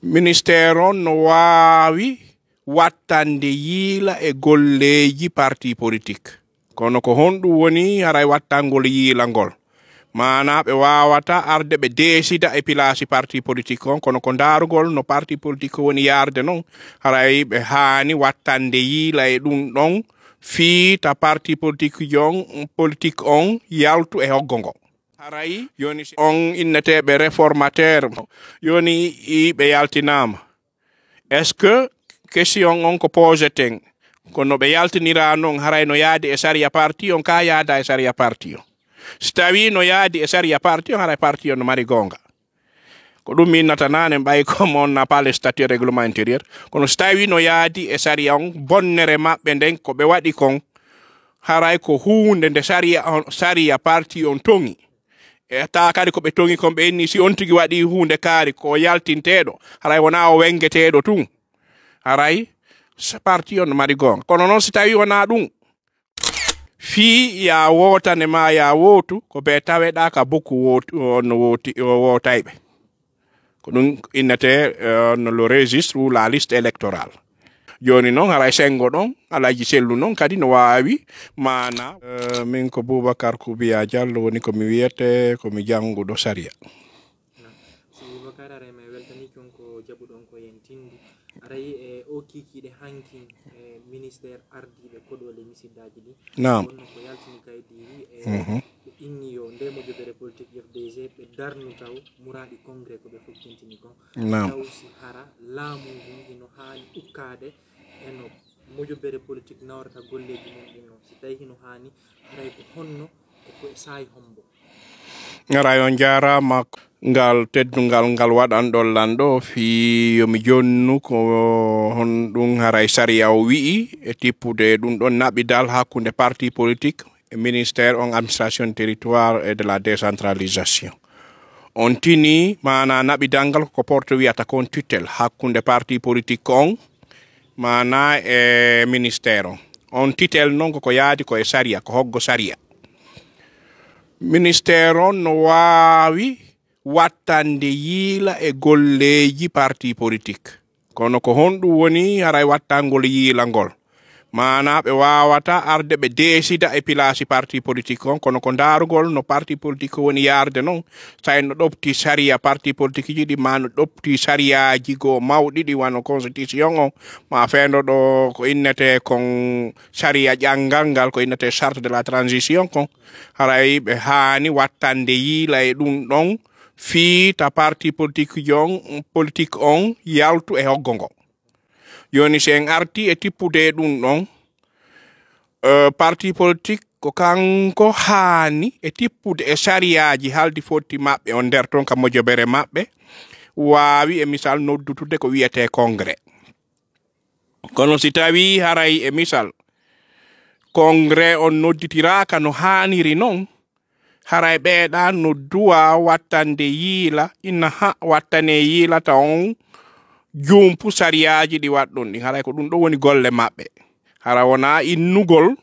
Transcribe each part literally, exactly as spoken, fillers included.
Ministeer on no waawi wattande yiila e golleeji parti politik. Kono ko honɗum woni haray wattangol yiila ngol? Maanaa ɓe waawata arde ɓe deesida e pilaasi parti politik on, kono ko ndaarugol no parti politik woni yaarde non, haray ɓe haani wattande yiila e ɗum ɗon fii ta parti politik on, politik on yaltu e hoggo ngo. Haray yoni si on inneteeɓe réformateur, yoni i ɓe yaltinaama. Est-ce que question on ko poseten, ko no ɓe yaltinira non, haray no yaadi e sariya parti on, ka yaada e sariya parti on? Si tawi no yaadi e sariya parti on, haray parti on no mari goonga. Ko ɗum mi innata naane, ɓay comme on n'a pas le statut règlement intérieur. Kono si tawi no yaadi e sariya on, bonnere maɓɓe nden ko ɓe waɗi kon, haray ko huunde nde sariya on, sariya parti on toŋi. E taa kadi ko ɓe toŋi kon, ɓe inni si on tigi waɗi huunde kaari ko yaltinteeɗo, haray wonaa o wengeteeɗo tun. Haray s-, parti on no mari goonga. Kono non si tawi wonaa ɗum, fii ya wootane ma ya wootu, ko ɓe taweɗaa ka bukku woot-, on no wooti-, o wootayɓe. Ko ɗum innetee, eh, no le registre ou la liste électorale. Jooni non, haray senngo ɗon, Alhaji Sellu non kadi no waawi maana. Eh, min ko Boubacar Koubiya Diallo woni ko mi wiyete, ko mi jannguɗo sariya. Naam. Si Boubacar, haray mi weltanii kon ko jaɓuɗon ko en tinndi. Haray e o kiikiiɗe hankin e ministeer ardiiɓe koɗoole misiddaaji ɗin. Naam. Wonno ko yaltini kaydiiri e Mhm. ɓe inni yo nde mojobere politik F D G ɓe darnu taw muraadi congrès ko ɓe fokkintini kon. Naam. Taw si hara laamu ngun hino haani ukkaade e no mojobere politik nawrata golleeji mum ɗin non. Si tawi hino haani, haray ko honno e ko e saa'i hombo? Haray on jaaraama ngal teddungal ngal waɗanɗon lan ɗo fii yo mi jonnu ko honɗum haray sariya o wi'i e tippude ɗum ɗon naɓidal hakkunde parti politik e ministère on administration territoire et de la décentralisation. On tini maana naɓidal ngal ko porte wiyata kon tutelle hakkunde parti politik on maana e ministère on. On tutelle non ko ko yaadi ko e sariya, ko hoggo sariya. Ministère on no waawi wattande yiila e golleeji parti politik. Kono ko honɗum woni haray wattangol yiila ngol? Maanaa ɓe waawata arde ɓe deesida e pilaasi parti politik on, kono ko ndaarugol no parti politik woni yaarde non, tawi no ɗofti sariya parti politik ji ɗi, maa no ɗofti sariyaaji goo mawɗi ɗi, wano constitution on, maa fendo ɗo ko innetee kon sariya ƴanngal ngal, ko innetee charte de la transition kon. Haray ɓe haani wattande yiila e ɗum ɗon fii ta parti politik jon, politik on yaltu e hoggo ngo. Jooni, si en arti e tippude e ɗum ɗon, eh, parti politik ko kanko haani e tippude e sariyaaji haldi fotti maɓɓe on nder ton ka mojobere maɓɓe, waawi e misal noddutude ko wiyetee congrès. Kono si tawii haray e misal congrès on nodditiraaka no haaniri non, haray ɓeeɗa no duwa wattande yiila, ina ha wattanee yiila ta on jumpu sariyaaji ɗi waɗɗon ɗin. Haray ko ɗum ɗo woni golle maɓɓe. Hara wonaa innugol,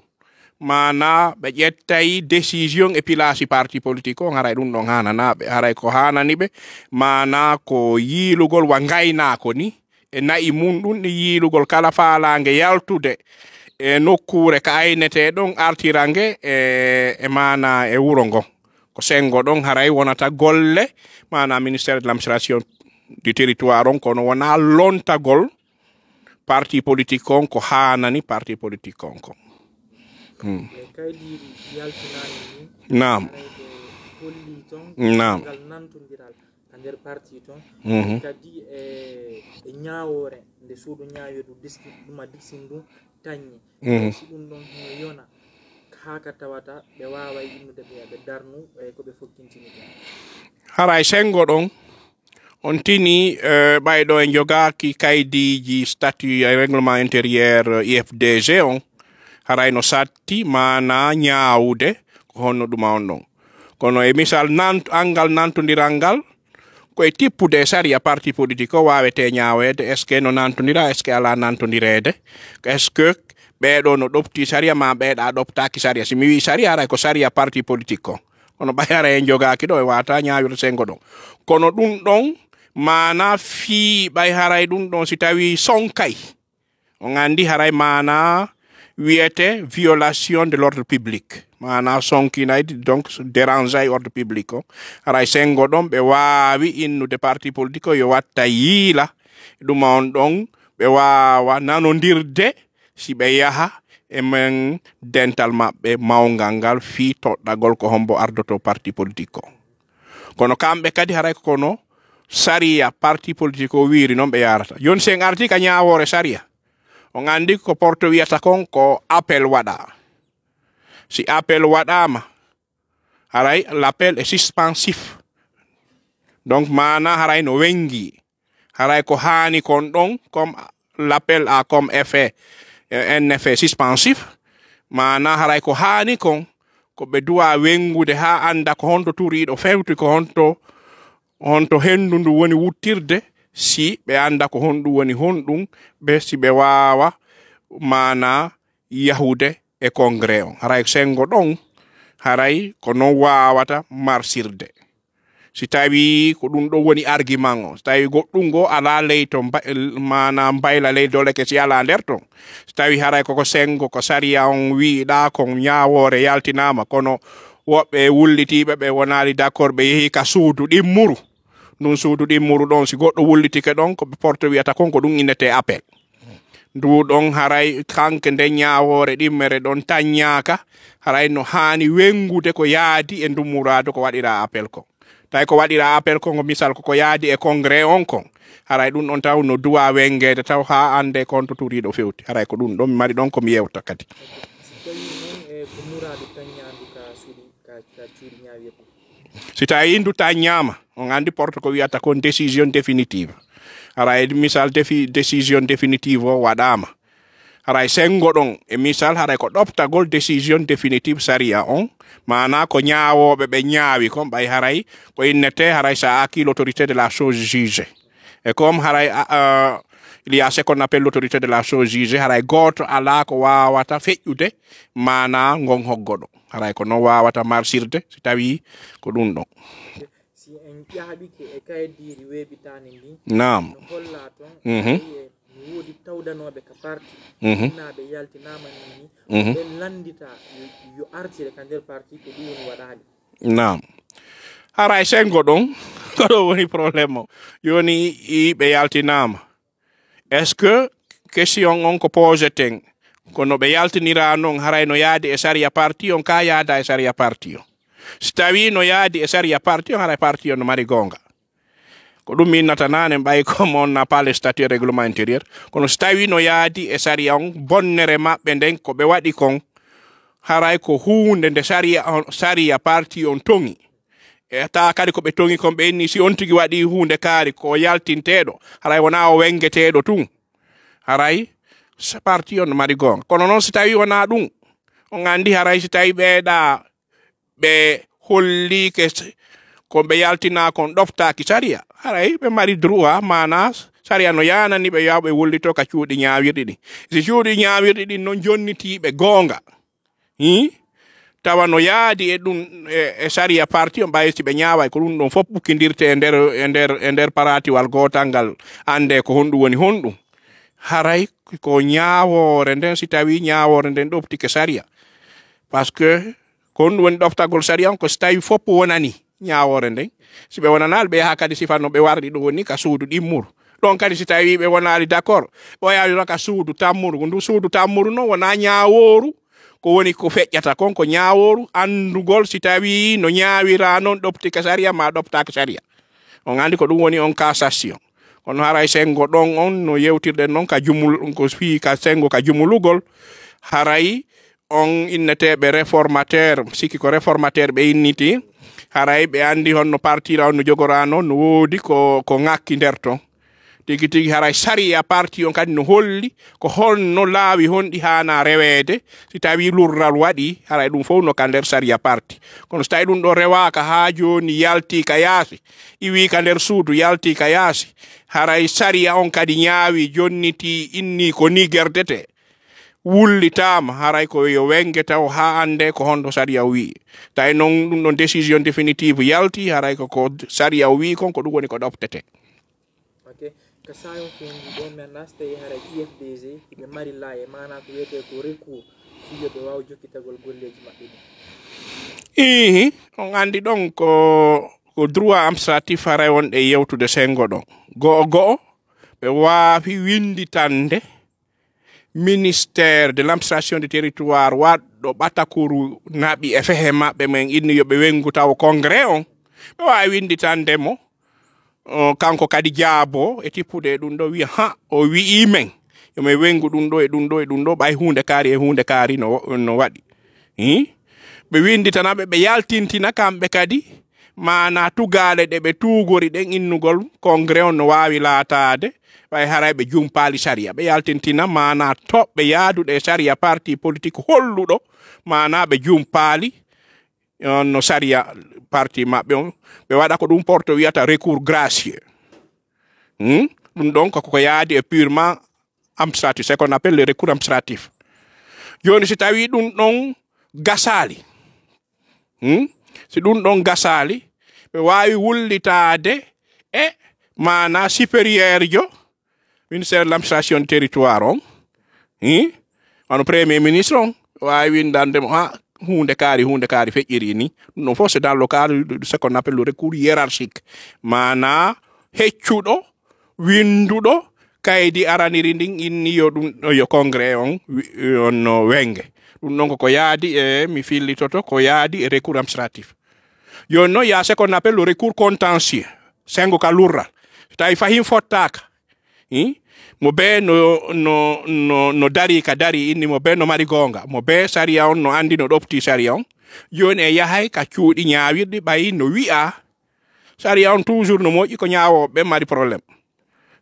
maanaa ɓe ƴettay décision e pilaasi parti politique on, haray ɗum ɗon haananaa ɓe. Haray ko haanani ɓe, maanaa ko yiilugol wa ngaynaako ni, e na'i mum ɗum ɗi yiilugol kala faalaange yaltude e nokkuure ka aynetee ɗon artira nge e, e maanaa e wuro ngo. Ko senngo ɗon haray wonata golle, maanaa ministère de l'administration du territoire on, kono wonaa lontagol parti politique on ko haanani parti politique on kon. Hmm. E kaydiiri yaltinaani ni, Naam. Haray ɓe holli ton Naam. Ngal nantondiral ka nder parti ton. Mhm. Kadi e, e ñaawoore nde suudu ñaawirdu diski-, ɗuma diksin ndun tañi. Mhm. Si ɗum ɗon hino yona, haa ka tawata ɓe waaway innude ɓe, ɓe darnu, e ko ɓe fokkintini kon. Haray senngo ɗon, on tini, eh, ɓayɗo en jogaaki kaydiiji statut e règlement intérieur, eh, U F D G on, haray no satti maanaa ñaawude ko honno ɗuma on ɗon. Kono e misal nan-, anngal nantondiral ngal, ko e tippude e sariya parti politique o waawetee ñaaweede, est-ce que no nantondira, est-ce que alaa nantondireede? Est-ce que ɓeeɗo no ɗofti sariya maa ɓeeɗa ɗoftaaki sariya? Si mi wii sariya, haray ko sariya parti politique o. Kono ɓay haray en jogaaki ɗo, e waata ñaawirde senngo ɗon. Kono ɗum ɗon, Maana fii ɓay haray ɗum ɗon si tawi sonkay. On anndi haray maana wiyete violation de l'ordre public. Maana sonkinay, donc dérangeay ordre public o. Haray sengo ɗon ɓe waawi innude parti politique o yo watta yiila. Ɗuma on ɗon ɓe waawa nanondirde si ɓe yaha e men dental maɓɓe mawngal ngal fii toɗɗagol ko hombo ardoto parti politique o. Kono kamɓe kadi haray kono sariya parti politique o wiiri noon ɓe yarata. Yon si en arti ka ñaawoore sariya, on anndi ko porto wiyata kon ko appel waɗa. Si appel waɗaama, haray l'appel est suspensif. Donc maana haray no wengi. Haray ko haani kon ɗon, comme l'appel a comme effet, euh, un effet suspensif. Maana haray ko haani kon, ko ɓe duwa wengude haa annda ko honto turiiɗo fewti, ko honto, honto hendu ndu woni wuttirde, si ɓe annda ko honɗum woni honɗum, ɓe si ɓe waawa maana yahude e congrès on. Haray sengo ɗon, haray ko non waawata marsirde. Si tawi ko ɗum ɗon woni argument o, si tawi goɗɗum ngo alaa ley to mba-, maana mbayla ley doleke si alaa nder ton. Si tawi haray koko sengo ko sariya on wiiɗaa kon ñaawoore yaltinaama, kono woɓɓe wullitiiɓe ɓe wonaali d'accord, ɓe yehi ka suudu ɗimmuru. Ndun suudu ɗimmuru ɗon, si goɗɗo wullitike ɗon, ko ɓe porto wiyata kon ko ɗum innete appel. Ndu ɗon haray kanke nden ñaawoore ɗimmere ɗon taññaaka, haray no haani wengude ko yaadi e ndun muraadu ko waɗira appel kon. Tawi ko waɗira appel kon, ko misal ko ko yaadi e congrès on kon. Haray ɗum ɗon taw no duwa wengeede taw haa annde kon to turiiɗo fewti. Haray ko ɗum ɗon mi mari ɗon ko mi yewta kadi. Si tawi noon e ko muraadu taññaandu ka suuɗi, ka, ka cuuɗi ñaawirɗi. Si tawi ndu taññaama, on anndi porto ko wiyata kon décision définitive. Haray misal défi-, décision définitive o waɗaama. Haray sengo ɗon, e misal, haray ko ɗoftagol décision définitive sariya on, maana ko ñaawooɓe ɓe ñaawi kon, ɓay haray ko innete, haray sa acquis l'autorité de la chose jugée. E comme haray, a, a, il y a ce qu'on appelle l'autorité de la chose jugée, haray gooto alaa ko waawata feƴƴude maana ngon hoggoɗo. Haray ko non waawata marsirde, si tawi ko ɗum ɗon. Si en ƴaɓike e kaydiiri weeɓitaani ndin, Naam. No holla ton, Mhm. Ay, e no woodi tawdanooɓe ka parti, Mhm. Innaaɓe yaltinaama nii ni, Mhm. Ɓe lanndita yo, yo artire ka nder parti ko ɗum woni waɗaali. Naam. Haray sengo ɗon, ko ɗo woni problème o. Yoni i ɓe yaltinaama. Est-ce que question on ko poseten? Ko no ɓe yaltinira non, haray no yaadi e sariya parti on, ka yaada e sariya parti on? Si tawi no yaadi e sariya parti on, haray parti on no mari goonga. Ko ɗum mi innata naane, ɓay comme on n'a pas le statut règlement intérieur. Kono si tawi no yaadi e sariya on, bonnere maɓɓe nden ko ɓe waɗi kon, haray ko huunde nde sariya on, sariya parti on toŋi. E taa kadi ko ɓe toŋi kon, ɓe inni si on tigi waɗi huunde kaari ko yaltinteeɗo, haray wonaa o wengeteeɗo tun. Haray sa-, parti on no mari goonga. Kono noon si tawi wonaa ɗum, on anndi haray si tawi ɓeeɗa ɓe holliike s-, ko ɓe yaltinaa kon ɗoftaaki sariya, haray ɓe mari droit, maanaa sariya no yaanani ɓe yo ɓe wullito ka cuuɗi ñaawirɗi ɗin. Si cuuɗi ñaawirɗi ɗin noon jonnitiiɓe goonga, hii? Tawa no yaadi e ɗum, e, e sariya parti on, ɓay si ɓe ñaaway, ko ɗum ɗon fof ɓukkindirte e nder, e nder, e nder paratiwal gootal ngal, annde ko honɗum woni honɗum. Haray ko ñaawoore nden, si tawi ñaawoore nden ɗoftike sariya. Parce que ko honɗum woni ɗoftagol sariya on, ko si tawi fof wonani ñaawoore nden. Si ɓe wonanaali, ɓe yaha kadi sifa no ɓe warri ɗum woni ka suudu ɗimmuru. Ɗon kadi si tawi ɓe wonaali d'accord, ɓe wayawi ka suudu tammuru. Ndu suudu tammuru non wonaa ñaawooru, ko woni ko feƴƴata kon ko ñaawooru anndugol si tawi no ñaawira non ɗoftike sariya ma ɗoftaaki sariya. On anndi ko ɗum woni on cassation. Kono haray sengo ɗon on no yewtirɗen non ka jumul, ko fii ka sengo ka jumulugol, haray on inneteeɓe réformateur, sikki ko réformateur ɓe inniti, haray ɓe anndi honno parti on no jogorano, no woodi ko, ko ŋakki nder ton. Tigi tigi haray sariya parti on kadi no holli ko honno laawi honɗi haana reweede, si tawi lurral waɗi, haray ɗum fof no ka nder sariya parti. Kono si tawi ɗum ɗo rewaaka haa jooni yalti ka yaasi, iwi ka nder suudu yalti ka yaasi, haray sariya on kadi ñaawi jonniti inni ko ni gerdete. Wullitaama, haray ko yo wenge taw haa annde ko honto sariya o wi'i. Tawi noon ɗum ɗon décision définitive yalti, haray ko, ko sariya o wi'i kon, ko ɗum woni ko ɗoftete. Sayon fendi ɗon mi annda so tawi hara I F D G hiɓe mari laaye mana ko wiyete ko recours fii yo ɓe waaw jokkitagol golleeji maɓɓe ɗin. Ihi, on anndi ɗon ko ko droit administratif haray wonɗe yewtude senngo ɗon. Go'o go'o ɓe waawi winnditande ministère de l'administration du territoire waɗɗo ɓatakuru naɓi e fehe maɓɓe men inni yo ɓe wenngu taw congrès on. Ɓe waawi winnditande mo kanko kadi jaabo e tippude e ɗum ɗo wiya ha o wi'i men yo men wenngu ɗum ɗo e ɗum ɗo e ɗum ɗo ɓay huunde kaari e huunde kaari no waɗi. Ɓe winnditana ɓe ɓe yaltintina kamɓe kadi maana tugaale ɗe ɓe tuugori ɗen innugol congrès on no waawi laataade ɓay haray ɓe jumpaali sariya ɓe yaltintina maana toɓɓe yaaduɗe e sariya parti politique holluɗo maana ɓe jumpaali on no sariya parti maɓɓe on ɓe waɗa ko ɗum porto wiyata recours gracieux. Ɗum ɗon koko yaadi e purement administratif, c'est qu'on appelle le recours administratif. Jooni si tawi ɗum ɗon gasaali, si ɗum ɗon gasaali ɓe waawi wullitaade e maana supérieur jo ministère de l'administration territoire on, wano premier ministre on waawi windande mo ha huunde kaari huunde kaari feƴƴiri ni. Ɗum ɗon fof c'est dans le cadre de ce qu'on appelle le recours hiérarchique, maana heccuɗo winnduɗo kaydi araniri ndin inni yo ɗum yo congrès on on no wenge. Ɗum ɗon koko yaadi e mi fillitoto ko yaadi e recours administratif. Jooni noon ya ce qu'on appelle le recours contentieux, sengo ka lurral, so tawi fahin fottaaka mo bee no no no no dari ka dari inni mo bee no mari goonga mo bee sariya on no anndi no ɗofti sariya on. Jooni e yahay ka cuuɗi ñaawirɗi ɓay no wi'a sariya on toujours no moƴƴi ko ñaawooɓe ɓen mari problème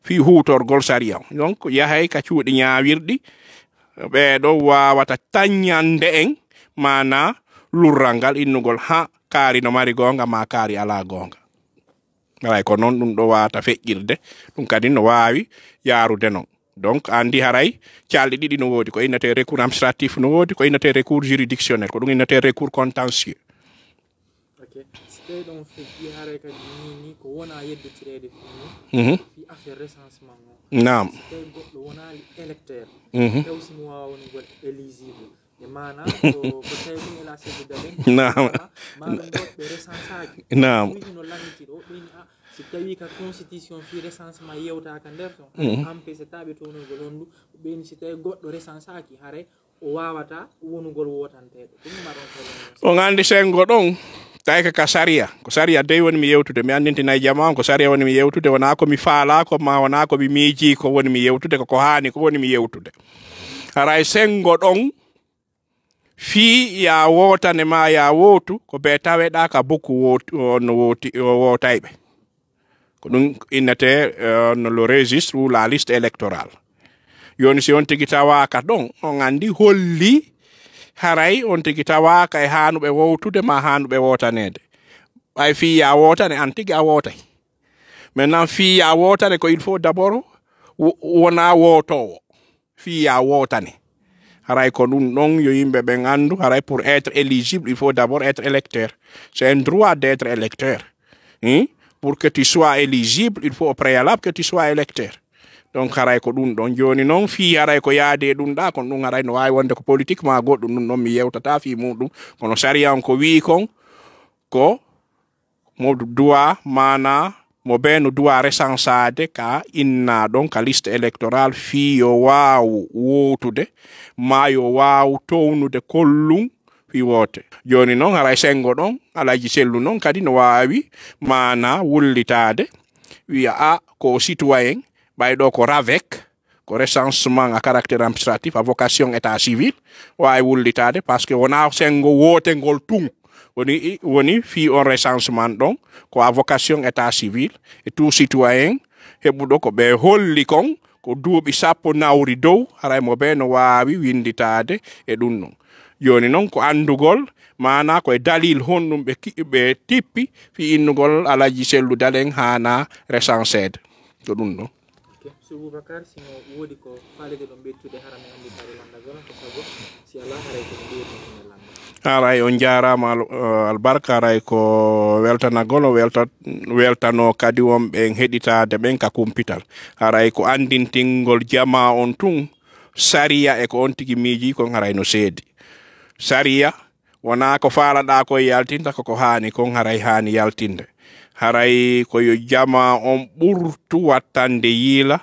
fii huutorgol sariya on. Donc yahay ka cuuɗi ñaawirɗi ɓeeɗo waawata taññande en maana lurral ngal innugol ha kaari no mari goonga ma kaari alaa goonga. Alay ko noon ɗum ɗo waata feƴƴirde. Ɗum kadi no waawi yaarude noon. Donc anndi haray calɗi ɗiɗi no woodi ko innete recours administratif no woodi ko innete recours juridictionnel ko ɗum innete recours contentieux. Ok, si tawi ɗon feƴƴi haray kadi ni ni ko wona yedditireede fii ni fii affaire recensement o. Naam. Si tawi goɗɗo wonaali électeur taw si mo waawa wonugol éligible e maana ko ko tawi ɗum ela seddude ɗen. Naam. Ma ɗum goɗɓe recensaaki. Naam. Ɗum hino lanniti ɗo ɓeyni a si tawi ka constitution fii recensement yewtaaka nder ton empêche taɓe townugol on ɗum ɓeyni si tawi goɗɗo recensaaki haray o waawata wonugol wootanteeɗo ɗum maɗon. On anndi senngo ɗon tawi ka sariya ko sariya dey woni mi yewtude mi anndintinay jama on ko sariya woni mi yewtude wonaa ko mi faalaa ko ma wonaa ko mi miijii ko woni mi yewtude ko ko haani ko woni mi yewtude. Haray senngo ɗon fii ya wootane ma ya wootu ko bee taweɗaa ka bukku no wootayɓe. Ko ɗum innete no le registre ou la liste électorale. Jooni si on tigi tawaaka ɗon on anndi holli haray on tigi tawaaka e haanuɓe wowtude ma haanuɓe wootaneede. Ɓay fii ya wootane an tigi a wootay. Maintenant fii ya wootane ko il faut d'abord wona wootoowo fii ya wootane. Haray ko ɗum ɗon yo yimɓe ɓen anndu haray pour être éligible il faut d'abord être électeur. C'est un droit d'être électeur. Pour que tu sois éligible il faut au préalable que tu sois électeur. Donc haray ko ɗum ɗon jooni noon fii haray ko yaade e ɗum ɗa kon ɗum haray no waawi wonde ko politique ma goɗɗum ɗum ɗon mi yewtata fii muɗum kono sariya on ko wii kon ko mo duwa maana mo bee no duwa recensaade ka inna ɗon ka liste électorale fii yo waawu wootude ma yo waawu townude kollum fii woote. Jooni noon haray senngo ɗon alhaji sellu noon kadi no waawi maana wullitaade wiya a ko citoyen ɓay ɗo ko ravec ko recensement à caractère administratif à vocation état civil waawi wullitaade par ce que wonaa senngo wootengol tun woni woni fii on recensement ɗon ko à vocation état civil et tout citoyen heɓuɗo ko ɓe holli kon ko duuɓi sappo nawri dow haray mo bee no waawi winnditaade e ɗum ɗon. Jooni noon ko anndugol maanaa ko e dalil honɗum ɓe ɓe tippi fii innugol alhaji sellu dalen haanaa recenseede ko ɗum ɗon. Monsieur Boubacar, sino woodi ko faalete ɗon ɓeydude, hara min anndi kadi lanndagol on, ko sabu si alaa haray ko ɗum ɓeydude min lanndagol. Haray on njaaraama al-, eh, albarka, haray ko weltanagol, o welta-, weltanoo kadi wonɓe en heɗitaade ɓen ka kumpital. Haray ko anndintingol jamaa on tun, sariya e ko on tigi miijii kon haray no seedi. Sariya wonaa ko faalaɗaa kon yaltinta, ko ko haani kon haray haani yaltinde. Haray ko yo jamaa on ɓurtu wattande yiila,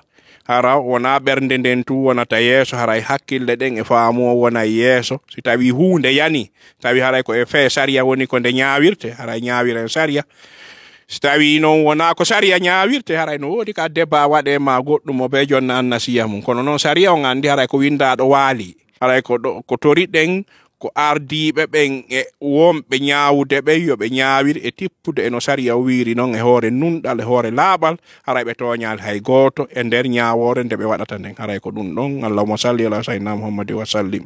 hara wonaa ɓernde nden tun wonata yeeso, haray hakkille ɗen e faamu on wona yeeso. Si tawii huunde yanii, tawi haray ko e fee sariya woni ko nde ñaawirte, haray ñaawiren sariya. Si tawii non wonaa ko sariya ñaawirte, haray no woodi ka debaa waɗee maa goɗɗum o bee jonna annasiya mum. Kono non sariya on anndi haray ko winndaaɗo waali. Haray ko ɗo, ko toriɗen ko ardiiɓe ɓen e wonɓe ñaawude ɓen yo ɓe ñaawir e tippude e no sariya wiiri non e hoore nunɗal, e hoore laaɓal, haray ɓe tooñaali hay gooto e nder ñaawoore nde ɓe waɗata nden. Haray ko ɗum ɗon. Allahumma salli ala sayyidina Muhammadin wa sallim.